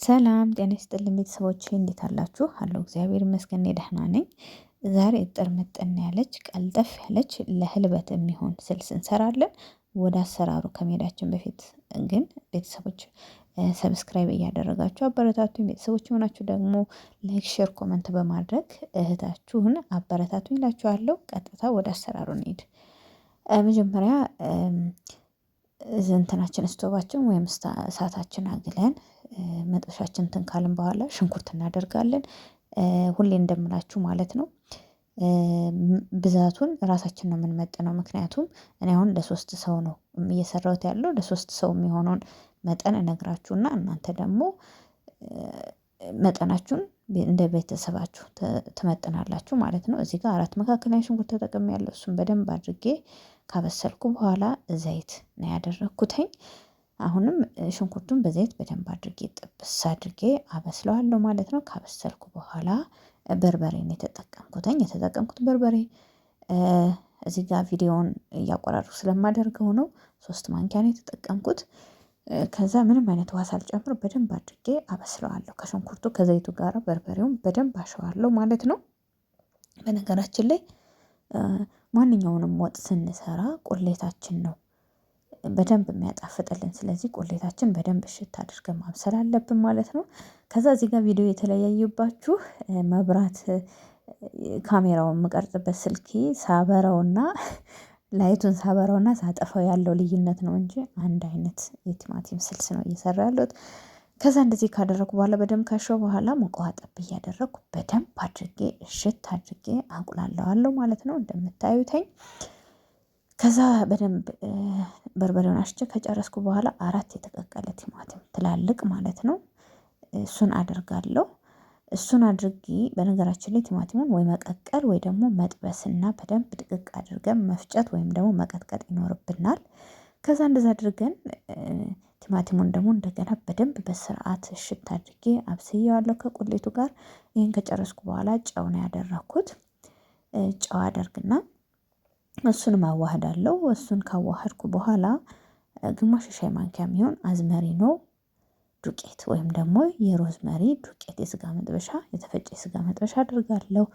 ሰላም ጤና ይስጥልኝ ቤተሰቦቼ እንዴት አላችሁ? አለሁ እግዚአብሔር ይመስገን እኔ ደህና ነኝ። ዛሬ እጥር ምጥን ያለች ቀልጠፍ ያለች ለህልበት የሚሆን ስልስ እንሰራለን። ወደ አሰራሩ ከመሄዳችን በፊት ግን ቤተሰቦች subscribe እያደረጋችሁ አበረታቱኝ። ቤተሰቦች የሆናችሁ ደግሞ like፣ share፣ comment በማድረግ እህታችሁን አበረታቱኝ እላችኋለሁ። ቀጥታ ወደ አሰራሩ እንሂድ። መጀመሪያ እንትናችን ስቶቫችን ወይም እሳታችን አግለን መጥበሻችን እንትን ካልን በኋላ ሽንኩርት እናደርጋለን። ሁሌ እንደምላችሁ ማለት ነው። ብዛቱን ራሳችን ነው የምንመጥነው። ምክንያቱም እኔ አሁን ለሶስት ሰው ነው እየሰራሁት ያለው ለሶስት ሰው የሚሆነውን መጠን እነግራችሁና እናንተ ደግሞ መጠናችሁን እንደ ቤተሰባችሁ ትመጥናላችሁ ማለት ነው። እዚህ ጋር አራት መካከለኛ ሽንኩርት ተጠቅሜያለሁ። እሱን በደንብ አድርጌ ካበሰልኩ በኋላ ዘይት ነው ያደረኩትኝ። አሁንም ሽንኩርቱን በዘይት በደንብ አድርጌ ጥብስ አድርጌ አበስለዋለሁ ማለት ነው። ካበሰልኩ በኋላ በርበሬ ነው የተጠቀምኩትኝ። የተጠቀምኩት በርበሬ እዚህ ጋር ቪዲዮውን እያቆራረጥኩ ስለማደርገው ነው። 3 ማንኪያ ነው የተጠቀምኩት። ከዛ ምንም አይነት ውሃ ሳልጨምር በደንብ አድርጌ አበስለዋለሁ ከሽንኩርቱ ከዘይቱ ጋር በርበሬውን በደንብ አሸዋለሁ ማለት ነው። በነገራችን ላይ ማንኛውንም ወጥ ስንሰራ ቁሌታችን ነው በደንብ የሚያጣፍጥልን። ስለዚህ ቁሌታችን በደንብ እሽት አድርገን ማብሰል አለብን ማለት ነው። ከዛ እዚህ ጋር ቪዲዮ የተለያየባችሁ መብራት ካሜራውን የምቀርጽበት ስልኬ ሳበረውና light ኡን ሳበረውና ሳጠፋው ያለው ልዩነት ነው እንጂ አንድ አይነት የቲማቲም ስልስ ነው እየሰራ ያለሁት። ከዛ እንደዚህ ካደረኩ በኋላ በደንብ ካሸው በኋላ ሙቅ ውሃ ጠብ እያደረኩ በደንብ አድርጌ እሽት አድርጌ አቁላለዋለሁ ማለት ነው እንደምታዩትኝ። ከዛ በደንብ በርበሬውን አሽቼ ከጨረስኩ በኋላ 4 የተቀቀለ ቲማቲም ትላልቅ ማለት ነው እሱን አደርጋለሁ። እሱን አድርጌ በነገራችን ላይ ቲማቲሙን ወይ መቀቀል ወይ ደግሞ መጥበስና በደንብ ድቅቅ አድርገን መፍጨት ወይም ደግሞ መቀጥቀጥ ይኖርብናል። ከዛ እንደዛ አድርገን ቲማቲሙን ደግሞ እንደገና በደንብ በስርዓት እሽት አድርጌ አብስዬዋለሁ ከቁሌቱ ጋር። ይሄን ከጨረስኩ በኋላ ጨው ነው ያደረኩት። ጨው አደርግና እሱንም አዋህዳለሁ። እሱን ካዋሃድኩ በኋላ ግማሽ የሻይ ማንኪያ የሚሆን አዝመሪኖ ዱቄት ወይም ደግሞ የሮዝመሪ ዱቄት የስጋ መጥበሻ የተፈጨ የስጋ መጥበሻ አደርጋለሁ።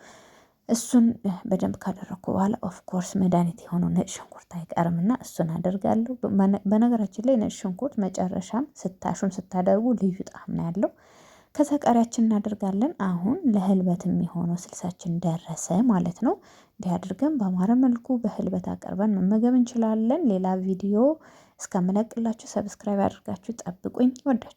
እሱን በደንብ ካደረኩ በኋላ of course መድሃኒት የሆነው ነጭ ሽንኩርት አይቀርምና እሱን አደርጋለሁ። በነገራችን ላይ ነጭ ሽንኩርት መጨረሻም ስታሹም ስታደርጉ ልዩ ጣዕም ነው ያለው። ከዛ ቃሪያችን እናደርጋለን። አሁን ለህልበት የሚሆነው ስልሳችን ደረሰ ማለት ነው። እንዲህ አድርገን በአማረ መልኩ በህልበት አቅርበን መመገብ እንችላለን። ሌላ ቪዲዮ እስከምለቅላችሁ subscribe አድርጋችሁ ጠብቁኝ። ወዳችሁ